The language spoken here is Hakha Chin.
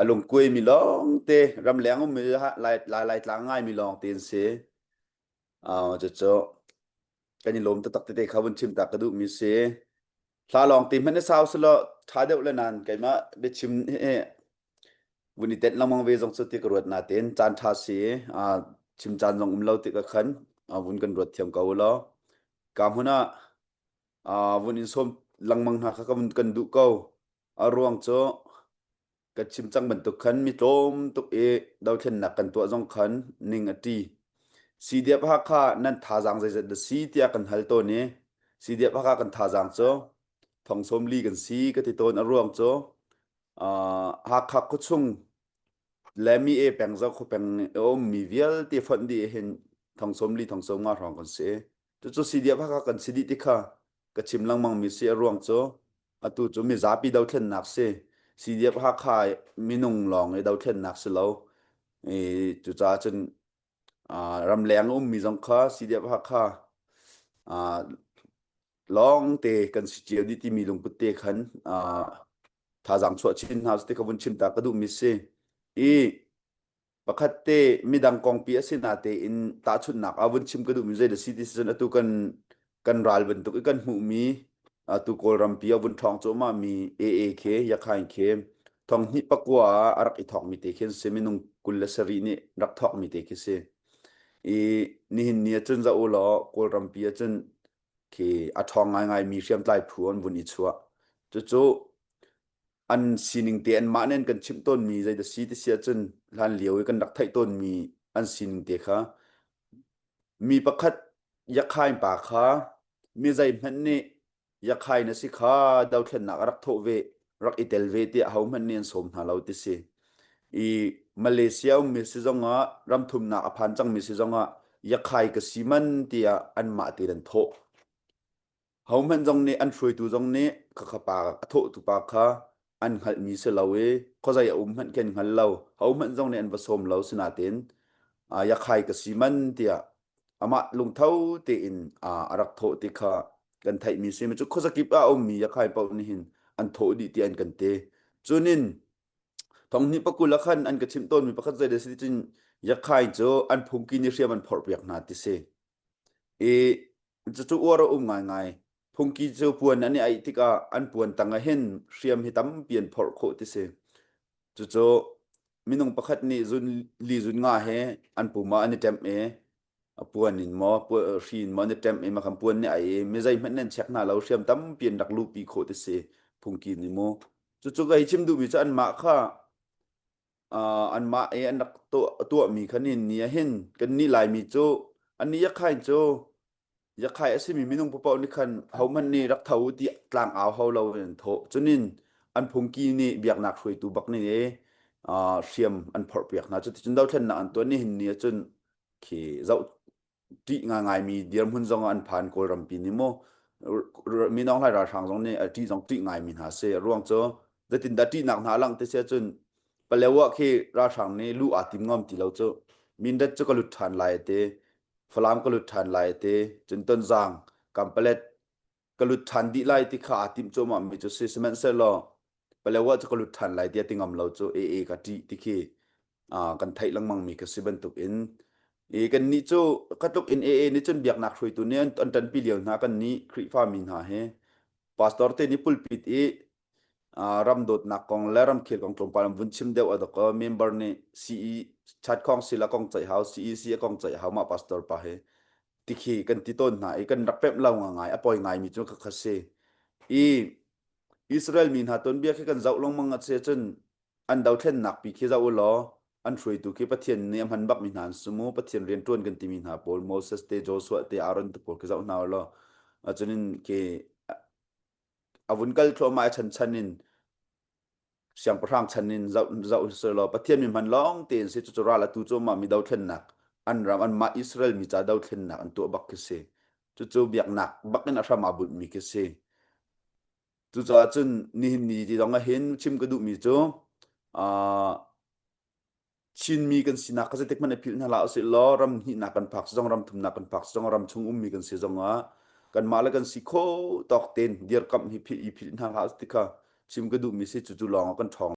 A lungkuai mi lawng te ramleng ummi lai lai lai tlang ngai mi lawng te an si. Uh, cucu kan i lawm taktak tete kha vun chim ta ka duh mi si. Hla lawng te hmanh na sau selaw tha deuh le nan keimah biachim he vun i tenh lengmang ve zong cu ti ka ruat natein caan tha si uh, chim caan zong um lo ti ka khan uh, vun kan ruat thiam ko law ka hmun ah uh, vun in sawm lengmang hna kha ka vun kan duh ko. A ruang cu Ka chim cang bantuk khan mi tlawm tuk i dothlennak kan tuah zong khan ning a ṭi. CDF Hakha nan thazaang zeizat na si tiah kan hal tawn i CDF Hakha kan thazaang cu thong 40 kan si ka ti tawn. A ruang cu uh, Hakha khuachung le mi e peng zo khu peng a ummi vialte fonh dih hin thong 40 thong 50 hrawng kan si. Cucu CDF Hakha kan si dih ti kha ka chim lengmang mi si. A ruang cu Atu cu mizapi dothlennak si. CDF Hakha minung lawng i dothlennak si lo. I cucaah cun uh, ramleng ummi zong kha CDF Hakha uh, lawng te kan si cio dih timi lungput te khan uh, thazaang chuah chin hna ti ka vun chim ta ka duhmi si. I Pakhat te midang kongpi a si natein tahchunhnak ah vun chim ka duhmi zei da si ti si cun atu kan kan ral bantuk i kan hmuhmi atu Kawlrampi ah vun ṭhawng cuahmah mi AA khi Yakhain khi thong hnih pakua ah a rak i thawkmi te khi an si minung 27 nih rak thawkmi te khi si. I nihin ni ahcun za u law Kawlrampi ahcun khi a ṭhawng ngaingai mi hriamtlai phu an vun i chuah. Cucu an sining te anmah nih an kan chimh tawnmi zei dah si ti si ahcun hlan lio i kan rak theih tawnmi an sining te kha mi pakhat yakhain pa kha mi zeihmanh nih yakhain a si kha dothlennak a rak thawh ve rak i tel ve tiah ahohmanh nih an sawm hna lo ti si i Malaysia ummi si zongah ramthumnak a phan cangmi si zongah yakhai ka si man tiah anmah tein an thawh. Hohmanh zong nih an hruaitu zong nih khakha pa a thawhtu pa kha an hngalhmi si lo i khuazei a um hmanh khi an hngal lo. Hohmanh zong nih an va sawm lo sinain yakhai ka si man tiah amah lungtho tein a rak thawh ti kha kan theihmi si. Cu khuazakip ah a ummi yakhai paoh nih hin an thawh dih ti an kan ti. Cunin thonghnih pakul ah khan an ka chimh tawnmi pakhat zei dah si ti cun yakhai cu an phungki nih hriam an phorhpiak hna ti si. I Cucu uar a um ngaingai. Phungki cu puan an i aih tikah an puan tang ah hin hriam hi tampi an phorh khawh ti si. Cucu minung pakhat nih zun li zun nga he an pum ah an i ṭemh i a puan in maw hri in maw an i ṭemh i makhan puan nih ai i mi zeihmanh nan check hna lo hriam tampi an rak luhpi khawh ti si phungki nih mu. Cucu ka hi chim duhmi cu anmah kha uh, anmah i an rak tuahmi kha nin ni ah hin kannih Laimi cu annih Yakhain cu Yakhai a simi minung paoh nih khan hohmanh nih rak tho u ti tlang au ho lo in an thawh. Cunin an phungki nih biaknak hruaitu bak nih uh, hriam an phorhpiak hna. Cuticun dothlennak an tuah nihin ni ahcun khi zoh ṭih ngaingaimi dirhmun zong ah an phan Kawlrampi nih mu Minong Hlai ralhrang zong nih a ṭih zong ṭih ngaimi hna si. A ruang cu zeitindah ṭihnak hna a langh ti si ahcun Palewa khi ralhrang nih luh aa tim ngam ti lo cu. Mindat cu ka lut ṭhan lai a ti. Falam ka lut ṭhan lai a ti. Cun Tonzang, Kampalet ka lut ṭhan dih lai ti kha aa timh cuahmah mi cu si. Sihmanhsehlaw Palewa cu ka lut ṭhan lai tiah ti ngam lo cu AA ka ṭih ti khi kan theih lengmang mi ka si bantuk in i kannih cu ka tluk in AA nih cun biaknak hruaitu nih an ṭanpi lio hna kannih Khrihfa mi hna hi pastor te nih pulpit i ram dawtnak kong le ramkhel kong tlawmpal an vun chim deuh a dok member nih CE chatkhong sila kong ceih hau CEC a kong ceih hau mah pastor pa hi tikhi kan ti tawn hna i kan rak pemh lo ngai a poi ngai mi cu kha si i Israel mi hna ton bia khi kan zoh lengmang a si cun an dothlennak pi khi zoh u law an hruaitu khi Pathian nih a hman bak mi hna an si mu Pathian rian ṭuan kan timi hna pawl Moses te Joshua te Aaron te pawl khi zoh hna u law cunin khi a vun kal thluahmah i chan chan in siangpahrang chan in zoh zoh law Pathian mi hman lawng tein si cucu ral atu cu mah mi dothlennak an ram anmah Israel mi ca dothlennak an tuah bak khi si cucu biaknak bak in a hram aa bunh mi khi si cucaah cun nihin ni ti zong ah hin chim ka duhmi cu uh, Chinmi kan sinak kha zeitik hmanh i philh hna hlah usih law ram hnihnak kan phak zong ram thumnak kan phak zong ram chung ummi kan si zong ah kanmah le kan si kho tawk tein dirkamh hi philh i philh hna hlah ti kha chim ka duhmi si cucu lawng ah kan ṭhawng.